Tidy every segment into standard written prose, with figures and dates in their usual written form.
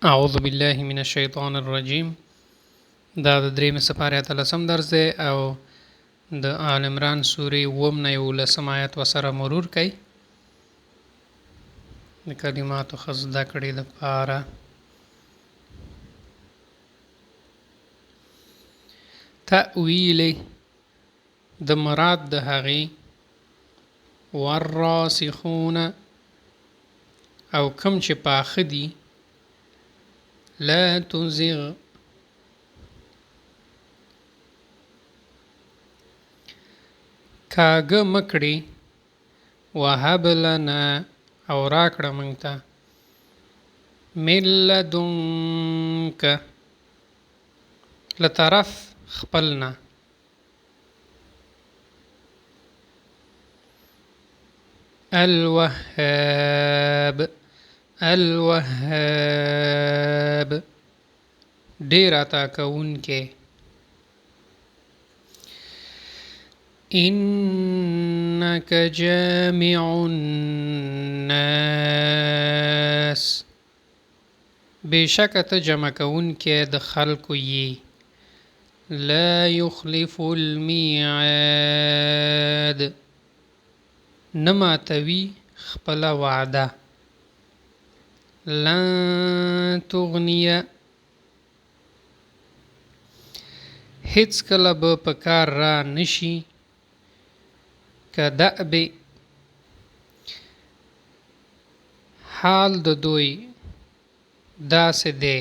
اعوذ بالله من الشیطان الرجیم. دا د درېیمې سپارې اتلسم درس دی او د آل عمران سورې اووم نه یولسم آیت ورسره مرور کوي د کلماتو ښه زده کړې دپاره. تأویل د مراد د هغې، والراسخون او کوم چې پاخه دي، لا تزغ کاږه مه کړې، وهب لنا او راکړه موږ ته، من لدنک له طرف خپل نه. الوهاب الوهاب ډیر عطا کوونکی. انک جامع الناس بېشکه ته جمع کوونکی د خلکو یې. لا یخلف المیعاد نه ماتوي خپله وعده. لن تغنیه هیڅکله به په کار را نشي کدأب حال د دوی داسې دی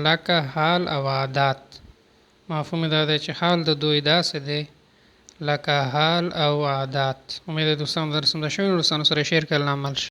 لکه حال او عادات. مفهوم دا دی چې حال د دوی داسې دی لکه حال او عادات. امید دوستانو درس هم د شوی دوستانو سره شیر کړئ. الله مل شه.